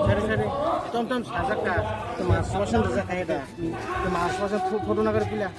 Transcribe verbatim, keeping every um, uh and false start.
Sari sari, tom tom sajak ka, tuma sosen rajak kaya da, tuma sosen photo nagar pila.